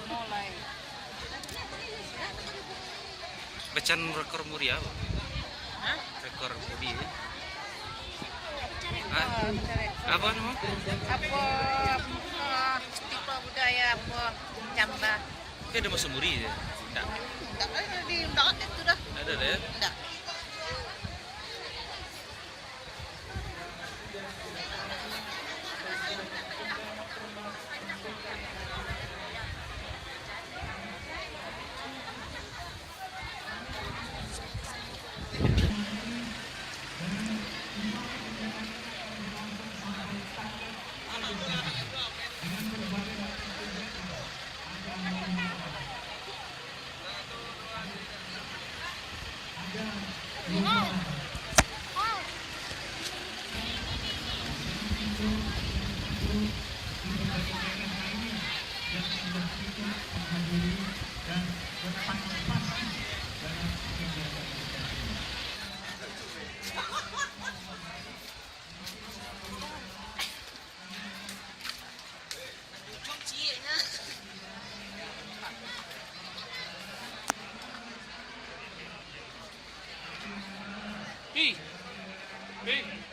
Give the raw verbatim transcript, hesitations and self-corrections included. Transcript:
Mulai. Pecahan rekor muri apo? Hah? Rekor muri, ya? Hah? Apo, apo nama? Apo, apo, festival budaya apo, Camba. Itu ado masuak muri, ya? Ndak. Ndak ado di, ndak ado itu dah. Ndak ado, ya? Ndak. Ih. Ih.